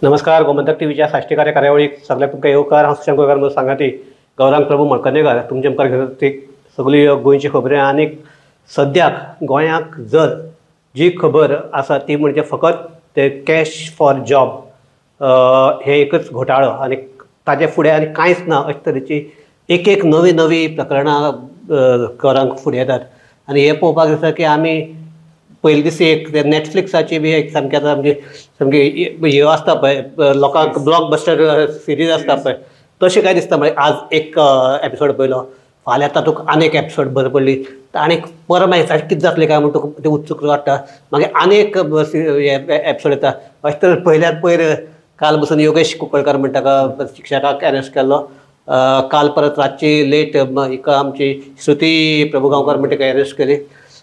नमस्कार, गोमंतक टीव्हीच्या साश्टीकार्य कार्यावळीक सगळ्याक तुमकां येवकार. हांव सुशांत गोंयकार, म्हजो सांगाती गौरांग प्रभू मळकर्णेकार तुमचे मुखार घेवन ती सगळी गोंयची खबरी. आनी सद्याक गोंयाक जर जी खबर आसा ती म्हणजे फकत ते कॅश फॉर जॉब हे एकच घोटाळो आनी ताजे फुडें आनी कांयच ना अशे तरेची एक एक नवी नवी प्रकरणां गौरांक फुडें येतात. आनी हें पळोवपाक दिसता की आमी पयले दीस एक नॅटफ्लिक्साची बी एक सामकी आतां आमची सामकी ह्यो आसता पळय, लोकांक ब्लॉकबस्टर सिरीज आसता पळय, तशें काय दिसता. म्हळ्यार आज एक एपिसोड पळयलो, फाल्यां तातूंत आनी एक एपिसोड बरें पडली, आनी परत मागीर कितें जातलें काय म्हूण तुका तें उत्सूक वाडटा, मागीर आनी एक एपिसोड येता. अशें तरेन पयल्यार पयर काल बसून योगेश कुंकळकर म्हणटा ताका शिक्षकाक एरेस्ट केल्लो, काल परत रातची लेट हिका आमची श्रुती प्रभुगांवकर म्हणटा तिका एरेस्ट केली.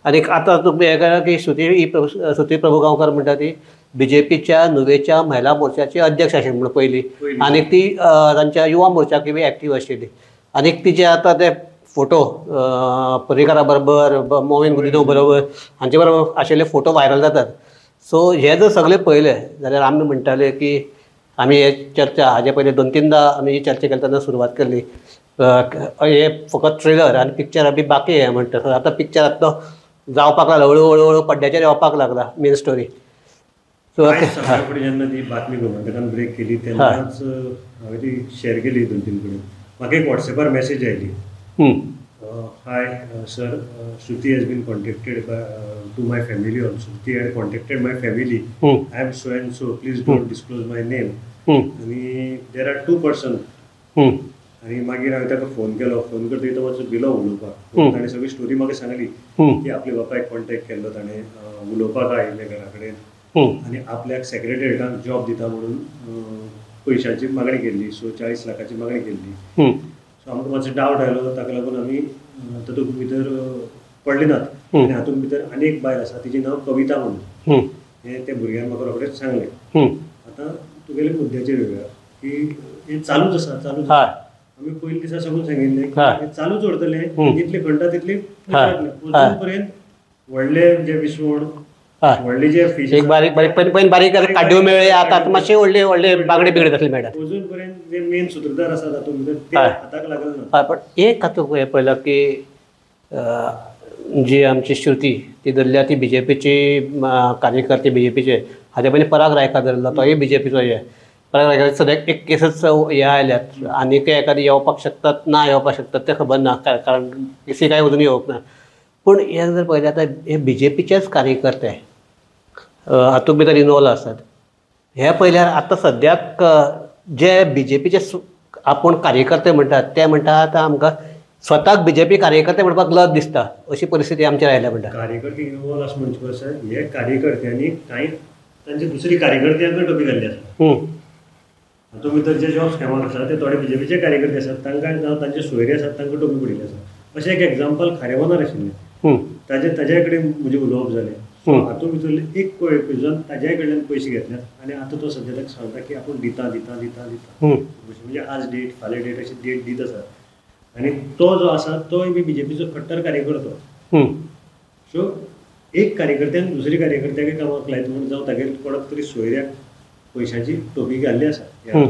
आनी आतां तुमी हें करा की श्रुती प्रभुगांवकर म्हणटा ती बीजेपीच्या नुवेच्या महिला मोर्चाची अध्यक्ष आशिल्ली म्हणून पयली, आनी ती तांच्या युवा मोर्चाक बी एक्टीव आशिल्ली. आनी तिचे आतां ते फोटो पर्रीकारा बरोबर, मोविन गुदिन्हो बरोबर हांचे बरोबर आशिल्ले फोटो व्हायरल जातात. सो हे जर सगळे पळयले जाल्यार आमी म्हणटाले की आमी हे चर्चा हाजे पयलीं दोन तीनदां आमी ही चर्चा केली तेन्ना सुरवात केल्ली, हे फकत ट्रेलर आनी पिक्चर बी बाकी हें म्हणटा. आतां पिक्चर आतां जावपाक लागला, हळू हळू हळू पड्ड्याचेर येवपाक लागला मेन स्टोरी. सो सगळ्या फुडें जेन्ना ती बातमी गोमंतकान ब्रेक केली तेन्नाच हांवें ती शेअर केली दोन तीन कडेन. म्हाका एक वॉट्सॅपार मॅसेज आयली, hi sir, Shruti has been contacted by to my family also, Shruti had contacted my family, I am so and so, please don't disclose my name, आनी there are 2 person. आनी मागीर हांवें ताका फोन केलो, phone करतकीर तो मातसो below उलोवपाक. ताणें सगळी स्टोरी म्हाका सांगली की आपल्या बापायक कॉन्टेक्ट केल्लो ताणें, उलोवपाक आयिल्लें घरा कडेन आनी आपल्याक सेक्रेटरीटाक जॉब दिता म्हणून पयशांची मागणी केल्ली, सो 40 लाखाची मागणी केल्ली. सो आमकां मातसो डावट आयलो, ताका लागून आमी तातूंत भितर पडले नात. आनी हातूंत भितर आनी एक बायल आसा, तिचें नांव कविता म्हणून, हें त्या भुरग्यान म्हाका रोखडेंच सांगलें. आतां तुगेले मुद्द्याचेर येवया की हें चालूच आसा, चालूच आसा. आमी पयलीं दिसा साकून सांगिल्लें की हें चालूच उरतलें, जितली खणटा तितली अजून पर्यंत व्हडले जे विसवण, व्हडले जे फिश एक बारीक बारीक पयलीं पयलीं बारीक काड्यो मेळ्ळे, आतां मातशे व्हडले व्हडले बांगडे बिगडे तसले मेळटात. अजून पर्यंत जे मेन सुत्रधार आसा तातूंत भितर ते हाताक लागले ना. पण एक हातूंत हें पळयलां की जी आमची श्रुती ती धरल्या ती बीजेपीची कार्यकर्ते बीजेपीचे, हाजे पयलीं पराग रायकार धरलो, तोय बीजेपीचो. हे पराग रायकार सद्याक एक केसच हे आयल्यात, आनीक एखादी येवपाक शकतात ना येवपाक शकतात तें खबर ना, कारण केसी कांय अजून येवंक ना. पूण हें जर पळयलें आतां हे बीजेपीचेच कार्यकर्ते हातूंत भितर इनवॉल्व आसात. हें पळयल्यार आतां सद्याक जे बीजेपीचे आपूण कार्यकर्ते म्हणटात ते म्हणटा आतां आमकां स्वताक बीजेपी कार्यकर्ते म्हणपाक लज दिसता, अशी परिस्थिती आमचेर आयल्या म्हणटा. कार्यकर्ते इनवॉल्व आसा म्हणचे परस हे कार्यकर्त्यांनी कांय तांचे दुसरी कार्यकर्त्यांकय टोपी घाल्ली आसा. हातूंत भितर जे जॉब स्कॅमार आसा ते थोडे बीजेपीचे कार्यकर्ते आसात, तांकां जावं तांचे सोयरे आसात तांकां टोपी पडिल्ली आसा. अशें एक एग्जाम्पल खारेवानार आशिल्लें, ताज्या कडेन म्हजें उलोवप जालें. हातूंत भितर एक कोएक्युजान ताज्या कडल्यान पयशे घेतल्यात आनी आतां तो सद्या ताका सांगता की आपूण दिता दिता दिता दिता, म्हणजे आज डेट फाल्यां डेट अशी डेट दीत आसा. आनी तो जो आसा तोय बी बीजेपीचो कट्टर कार्यकर्तो. सो एक कार्यकर्त्यान दुसरी कार्यकर्त्याक कामाक लायता म्हूण जावं तागेर कोणाक तरी सोयऱ्याक पयशांची टोपी घाल्ली आसा.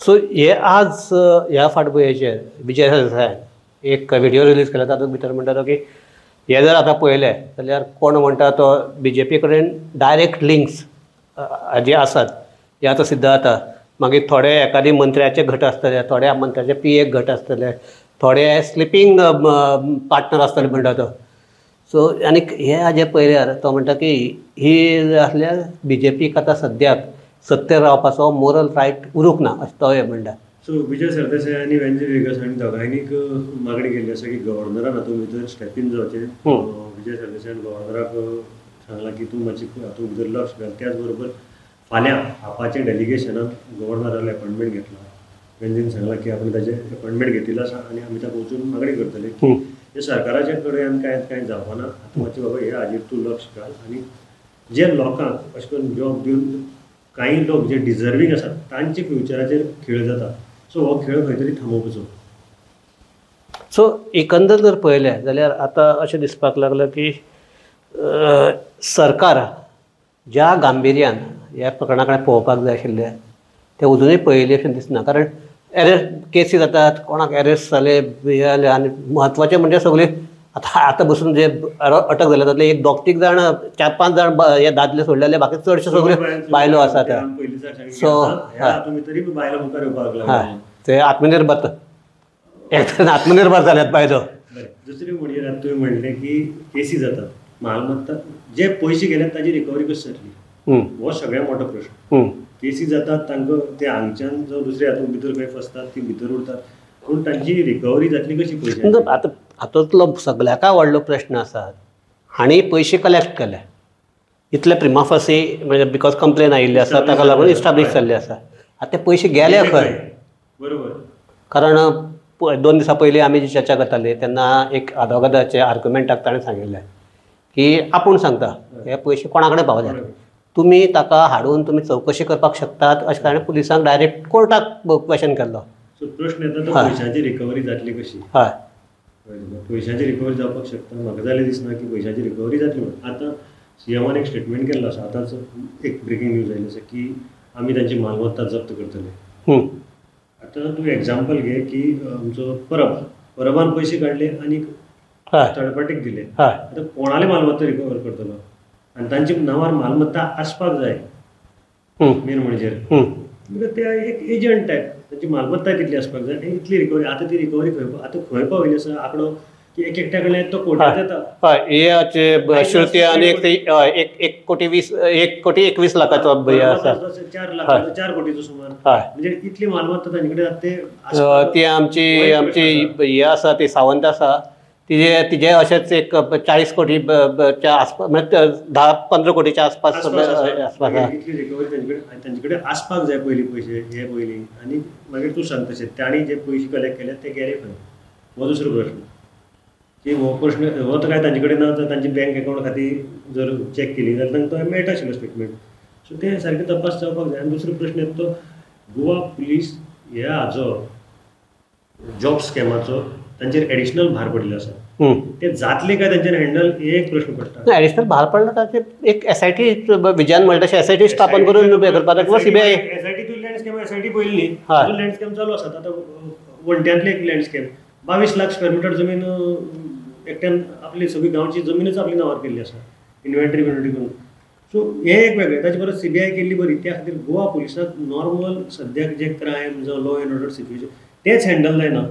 सो हे आज ह्या फाटभुंयेचेर विजय सरदेसायान एक व्हिडियो रिलीज केला, तातूंत भितर म्हणटा तो की हे जर आतां पळयलें जाल्यार कोण म्हणटा तो बीजेपी कडेन डायरेक्ट लिंक्स जे आसात हे आतां सिद्ध जाता. मागीर थोडे एखादी मंत्र्याचे घट आसतले, थोड्या मंत्र्याचे पी एक घट आसतले, थोडे स्लिपींग पार्टनर आसतले म्हणटा तो. सो आनीक हे हाजें पळयल्यार तो म्हणटा की ही आसल्यार बीजेपीक आतां सद्याक सत्तेर रावपाचो मोरल रायट उरूंक ना अशें तो हें म्हणटा. सो विजय सरदेसाय आनी वेंजी वेगस हांणी दोगांयनीक मागणी केल्ली आसा की गव्हर्नरान हातूंत भितर स्टेप इन जावचें. विजय सरदेसायान गव्हर्नराक सांगलां की तूं मातशें हातूंत भितर लक्ष घाल. त्याच बरोबर फाल्यां आपाच्या डेलिगेशनान गव्हर्नराले अपॉयंटमेंट घेतला. वेंजीन सांगलां की आपण ताजें अपॉयंटमेंट घेतिल्लो आसा आनी आमी ताका वचून मागणी करतले की हे सरकाराच्या कडेन कांय कांय जावपाना, आतां मातशें बाबा हे हाजेर तूं लक्ष घाल आनी जे लोकांक अशें करून जॉब दिवन कांय लोक जे डिजर्वींग आसात तांचे फ्युचराचेर खेळ जाता. सो हो खेळ खंय तरी थांबोवपाचो. सो एकंदर जर पळयलें जाल्यार आतां अशें दिसपाक लागलां की सरकार ज्या गांभिर्यान ह्या प्रकरणा कडेन पळोवपाक जाय आशिल्लें तें अजुनूय पळयलें अशें दिसना. कारण एरेस्ट केसी जातात, कोणाक एरेस्ट जाले हे जाले, आनी म्हत्वाचें म्हणजे सगळे आतां आतां बसून जे अटक जाले तातले एक दोग तीग जाण 4-5 जाण हे दादले सोडले जाल्यार बाकी चडशे सगळे बायलो आसात. सो हय ते आत्मनिर्भर एक तरेन आत्मनिर्भर जाल्यात बायलो. दुसरें म्हणजे तुवें म्हणलें की केसी जातात, मालमत्ता जे पयशे गेले ताजी रिकवरी कशी जातली हो सगळ्यांत मोठो प्रश्न. केसी जातात तांकां ते हांगच्यान जावं दुसरे हातूंत भितर खंय फसतात ती भितर उरतात, पूण तांची रिकवरी जातली कशी पयशे? आतां हातूंतलो सगळ्याकय व्हडलो प्रश्न आसा, हांणी पयशे कलेक्ट केले इतले प्रिमाफसी म्हणजे because complain आयिल्ली आसा ताका लागून इस्टाब्लीश जाल्ले आसा, आतां ते पयशे गेले खंय? बरोबर. कारण 2 दिसां पयलीं आमी जी चर्चा करताले तेन्ना एक आदवोगादाचे आर्ग्युमेंटाक ताणें सांगिल्लें की आपूण सांगता हे पयशे कोणा कडेन पावल्यात, तुमी ताका हाडून तुमी चवकशी करपाक शकतात अशें ताणें पुलिसांक डायरेक्ट कोर्टाक क्वेशन केल्लो. सो प्रश्न येता तो पयशांची रिकवरी जातली कशी? हय, पयशांची रिकवरी जावपाक शकता म्हाका जाल्यार दिसना की पयशांची रिकवरी जातली म्हणून. आतां सीएमान एक स्टेटमेंट केल्लो आसा, आतांच एक ब्रेकींग न्यूज आयली आसा की आमी तांची मालमत्ता जप्त करतले. आतां तूं एग्जाम्पल घे की आमचो परब, परबान पयशे काडले आनी थर्ड पार्टीक दिले, आतां कोणाले मालमत्ता रिकवर करतलो? आनी तांच्या नांवार मालमत्ता आसपाक जाय मेन म्हणजे ते एक एजंट टायप तांची मालमत्ता तितली आसपाक जाय आनी इतली रिकवरी. आतां ती रिकवरी खंय आतां खंय पावयली आसा आंकडो की एक एकट्या कडल्यान तो कोर्टात येता. हय, श्रुती आनी एक कोटी 20, 1 कोटी 21 लाखाचो आसा, 4 लाख 4 कोटीचो सुमार. म्हणजे इतली मालमत्ता तांचे कडेन ते ती आमची आमची हे आसा ती सावंत आसा तिजे तिजे अशेंच एक 40 कोटी च्या आसपास, म्हणजे 10-15 कोटीच्या आसपास आसपास इतली रिकवरी तांचे कडेन आसपाक जाय पयलीं पयशे हे पयलीं. आनी मागीर तूं सांग तशें तांणी जे पयशे कलेक्ट केले ते गेले खंय हो दुसरो प्रश्न. की हो प्रश्न हो तर काय तांचे कडेन ना, तांची बँक अकावंट खातीर जर चॅक केली जाल्यार तांकां तो मेळटा आशिल्लो स्टेटमेंट. सो ते सारकें तपास जावपाक जाय. आनी दुसरो प्रश्न येता तो गोवा पुलीस ह्या हाजो जॉब स्कॅमाचो तांचेर एडिशनल भार पडिल्लो आसा, ते जातले काय तांच्यान हँडल हे एक प्रश्न पडटा. एडिशनल भार पडला ताचेर एक एसआयटी विजयान म्हणटा तशें एसआयटी स्थापन करून उबें करपाक किंवा सीबीआय. एसआयटी तूं लँड स्कॅम एसआयटी पळयली न्ही, अजून लँड स्कॅम चालू आसात. आतां वण्ट्यांतले एक land scam 22 lakh square metre जमीन एकट्यान आपली सगळी गांवची जमीनच आपली नांवार केल्ली आसा इन्व्हेंटरी बिन्व्हेंटरी करून. सो हें एक वेगळें, ताचे परस सीबीआय केल्ली बरी. त्या खातीर गोवा पुलिसाक नॉर्मल सद्याक जे क्रायम जावं लॉ एंड ऑर्डर सिच्युएशन तेच हँडल जायना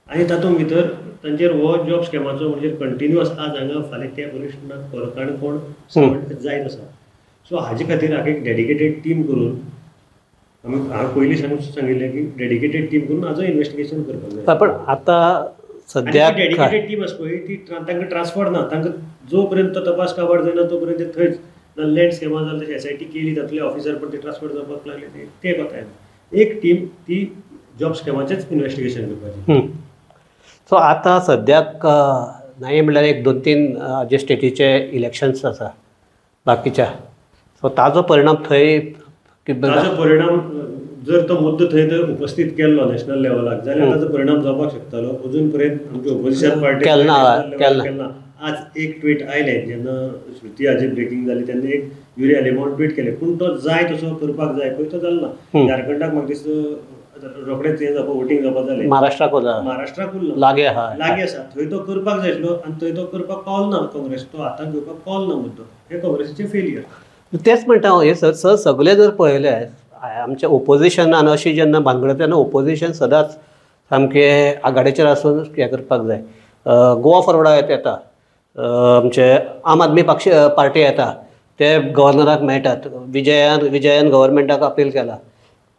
आनी तातूंत भितर तांचेर हो जॉब स्कॅमाचो म्हणजे कंटिन्युअस आज हांगा फाल्यां त्या पुलीस स्टेशनाक काणकोण जायत आसा. सो हाजे खातीर हाका एक डेडिकेटेड टीम करून आमी हांवें पयलीं सांगिल्लें की डेडिकेटेड टीम करून हाजो इन्वेस्टिगेशन करपाक जाय. पण आतां सद्याक डेडिकेटेड टीम आसा पळय ती तांकां ट्रान्सफर ना, तांकां जो पर्यंत तो तपास काबार जायना तो पर्यंत ते थंयच ना लँड स्कॅमा जालें तशें एसआयटी केली तातूंतले ऑफिसर पण ते ट्रान्सफर जावपाक लागले ते कोता येना. एक टीम ती जॉब स्कॅमाचेच इन्वेस्टिगेशन करपाची. सो आतां सद्याक नाही म्हणल्यार एक 2-3 जे स्टेटीचे इलेक्शन्स आसा बाकीच्या, सो ताजो परिणाम थंय ताजो परिणाम जर तो मुद्दो थंय जर उपस्थित केल्लो नॅशनल लेवलाक जाल्यार ताजो परिणाम जावपाक शकतालो. अजून पर्यंत आमची ओपोजिशन पार्टी केन्ना आज एक ट्वीट आयलें जेन्ना श्रुती हाजी ब्रेकींग जाली तेन्ना एक युरी आलेमावन ट्वीट केलें, पूण तो जाय तसो करपाक जाय पळय तो जालो ना. झारखंडाक म्हाका दिसता रोखडेच हें जावपा वोटींग जावपा जालें, महाराष्ट्राक महाराष्ट्राक उरलो लागीं आहा लागीं आसा थंय तो करपाक जाय आशिल्लो आनी थंय तो करपाक पावलो ना काँग्रेस, तो हातांत घेवपाक पावलो ना मुद्दो. हें काँग्रेसीचें फेलियर. तेच म्हणटा हांव, हे सगळें जर पळयलें आमच्या ओपोजिशनान अशी जेन्ना भानगड तेन्ना ओपोजिशन सदांच सामकें आघाडेचेर आसून हें करपाक जाय. गोवा फॉरवर्डा येता, आमचे आम आदमी पक्ष पार्टी येता, ते गव्हर्नराक मेळटात, विजयान गव्हर्मेंटाक अपील केला.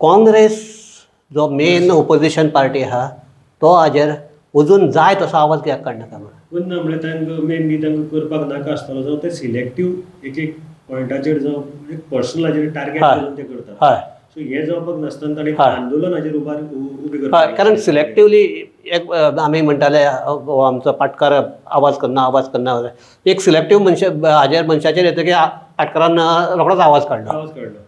काँग्रेस जो मेन ओपोजिशन पार्टी आहा तो हाजेर अजून जाय तसो आवाज कित्याक काडनाका म्हणून ना. म्हणल्यार तांकां मेन बी तांकां करपाक नाका आसतलो जावं ते सिलेक्टीव एक एक पॉयंटाचेर जावं एक पर्सनलाचेर टार्गेट करून ते करतात. हय, सो हें जावपाक नासतना ताणें आंदोलनाचेर उबी करपाक. कारण सिलेक्टिवली एक आमी म्हणटाले आमचो पाटकार आवाज करना आवाज करना, एक सिलेक्टीव मनशा हाजेर मनशाचेर येतकीर पाटकारान रोखडोच आवाज काडलो आवाज काडलो.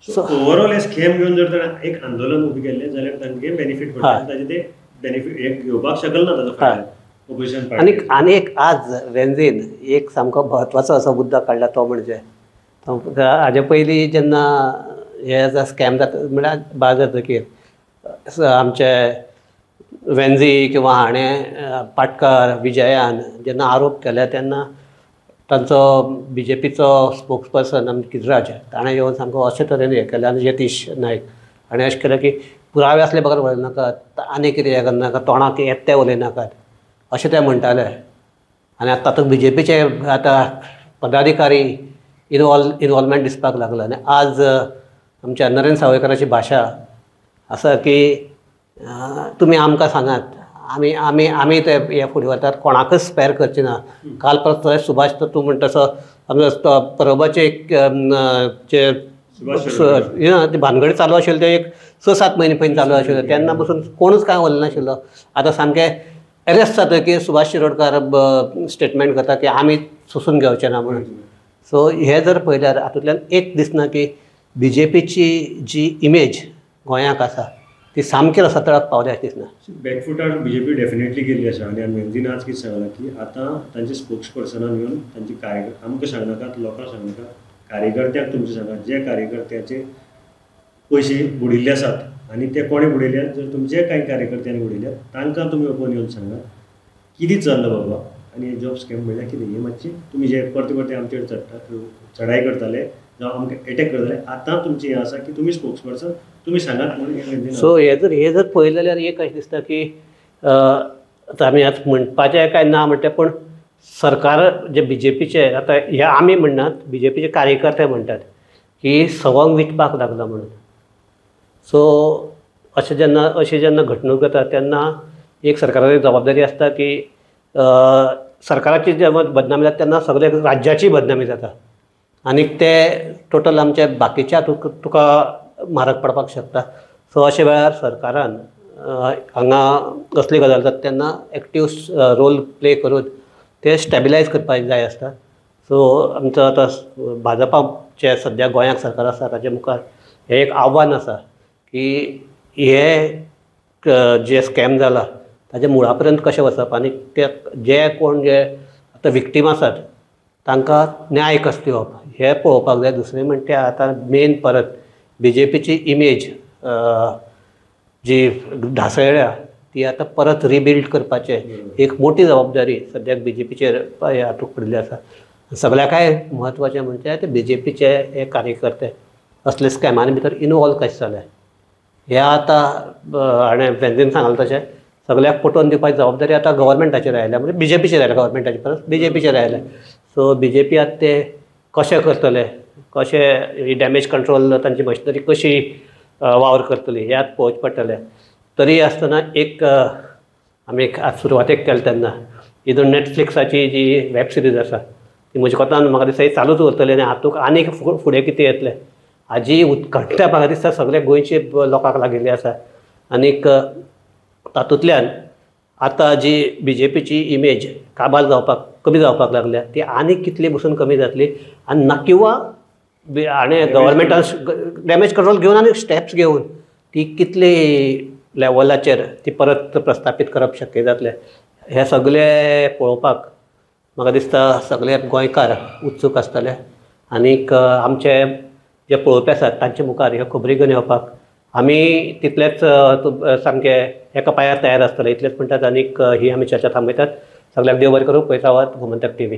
सो ओवरऑल हे स्कॅम घेवन जर ताणें एक आंदोलन उबें केल्लें जाल्यार तांकां बेनिफीट पडटा, ताजें ते बेनिफीट एक घेवपाक शकना ताजो फायदो ओपोजिशन पार्टी. आनी एक आज रेंजीन एक सामको म्हत्वाचो असो मुद्दो काडला तो म्हणजे हाजे पयलीं जेन्ना हे स्कॅम जाता म्हळ्यार बाद जातकीर आमचे वेन्झी किंवा हाणें पाटकार विजयान जेन्ना आरोप केले तेन्ना तांचो बी जे पीचो स्पोक्स पर्सन आमचे गिरिराज ताणें येवन सामको अशे तरेन हें केलें आनी यतीश नायक हाणें अशें केलें की पुरावे आसले बगर उलयनाकात आनी कितें हें करनाकात, तोंडाक येता तें उलयनाकात अशें ते म्हणटाले. आनी आतां तातूंत बी जे पीचे आतां पदाधिकारी इनवॉल्वमेंट दिसपाक लागला. आनी आज आमच्या नरेंद्र सावयकाराची भाशा आसा की तुमी आमकां सांगात, आमी आमी आमी ते हे फुडें वतात, कोणाकच स्पेर करचे ना. काल परत सुभाष तूं म्हणटा तसो आमचो परबाचे एक जे ती भानगड चालू आशिल्ली ते एक 6-7 म्हयने पयलीं चालू आशिल्ले, तेन्ना पसून कोणूच कांय उलयनाशिल्लो. आतां सामकें एरेस्ट जातकीर सुभाष शिरोडकार स्टेटमेंट करता की आमी सोसून घेवचे ना म्हणून. सो हे जर पळयल्यार हातूंतल्यान एक दिसना की बी जे पीची जी इमेज गोंयाक आसा ती सामकी रसातळाक पावल्या अशें दिसना. बॅकफुटार बी जे पी डेफिनेटली गेल्ली आसा. आनी वेन्झीन आज कितें सांगलां की आतां तांचे स्पोक्स पर्सनान येवन तांचे कार्य आमकां सांगनाकात, लोकांक सांगनाकात, कार्यकर्त्यांक तुमचें सांगात, जे कार्यकर्त्याचे पयशे बुडिल्ले आसात आनी ते कोणें बुडयल्यात, जर तुमचे कांय कार्यकर्त्यांनी बुडयल्यात तांकां तुमी ओपन येवन सांगात कितें चल्लां बाबा आनी जॉब स्कॅम म्हणल्यार कितें. हें मातशें तुमी जे परते परते आमचेर चडटा चडाय करताले जावं आमकां एटॅक करताले, आतां तुमचें हें आसा की तुमी स्पोक्स पर्सन तुमी सांगात म्हणून. सो हे जर पळयलें जाल्यार एक अशें दिसता की आतां आमी आतां म्हणपाचें काय ना म्हणटा, पूण सरकार जे बी जे पीचे आतां हे आमी म्हणनात, बी जे पीचे कार्यकर्ते म्हणटात की सवंग विकपाक लागला म्हणून. सो अशें जेन्ना घडणूक जाता तेन्ना एक सरकाराची जबाबदारी आसता की सरकाराची जेन्ना बदनामी जाता तेन्ना सगळे राज्याची बदनामी जाता आनी ते टोटल आमच्या बाकीच्या तुका म्हारग पडपाक शकता. सो अशे वेळार सरकारान हांगा कसली गजाल जाता तेन्ना एक्टीव रोल प्ले करून ते स्टेबिलायज करपाक जाय आसता. सो आमचो आतां भाजपाचे सद्या गोंयाक सरकार आसा ताचे मुखार हें एक आव्हान आसा की हे जे स्कॅम जाला ताजे मुळा पर्यंत कशें वचप आनी ते जे कोण जे आतां विक्टीम आसात तांकां न्याय कसो दिवप हें पळोवपाक जाय. दुसरें म्हणटा आतां मेन परत बी जे पीची इमेज जी ढासळ्ळ्या ती आतां परत रिबिल्ड करपाचें एक मोठी जबाबदारी सद्याक बी जे पीचेर हातूंत पडिल्ली आसा. सगळ्याकय म्हत्वाचें म्हणजे ते बी जे पीचे हे कार्यकर्ते असले स्कॅमांनी भितर इनवॉल्व कशें जाले हे आतां हाणें वेन्झीन सांगलें तशें सगळ्याक पटोवन दिवपाची जबाबदारी आतां गव्हर्मेंटाचेर आयल्या, म्हणजे बी जे पीचेर आयल्या, गव्हर्मेंटाचे परस बी जे पीचेर आयल्या. सो बी जे पी आतां ते कशें करतले, कशें ही डॅमेज कंट्रोल तांची मशिनरी कशी वावर करतली हें आतां पळोवचें पडटलें. तरी आसतना एक आमी आज सुरवातेक केलें तेन्ना हितून नेटफ्लिक्साची जी वेब सिरीज आसा ती म्हज्या कोतान म्हाका दिसता ही चालूच उरतली आनी हातूंत आनीक फुडें कितें येतलें हाजी उत्कंठा म्हाका दिसता सगळे गोंयचे लोकांक लागिल्ली आसा. आनीक तातूंतल्यान आतां जी बी जे पीची इमेज काबार जावपाक कमी जावपाक लागल्या ती आनीक कितली पसून कमी जातली आनी ना किंवां हाणें गव्हर्मेंटान डॅमेज कंट्रोल घेवन आनी स्टेप्स घेवन ती कितली लेवलाचेर ती परत प्रस्थापीत करप शक्य जातलें हें सगळें पळोवपाक म्हाका दिसता सगळे गोंयकार उत्सूक आसतले. आनीक आमचे जे पळोवपी आसात तांचे मुखार ह्यो खबरी घेवन येवपाक आमी तितलेच सामके एका पांयार तयार आसतले इतलेच म्हणटात. आनीक ही आमी चर्चा थांबयतात. सगळ्यांक देव बरें करूं. पळयत रावात गोमंतक टीव्ही.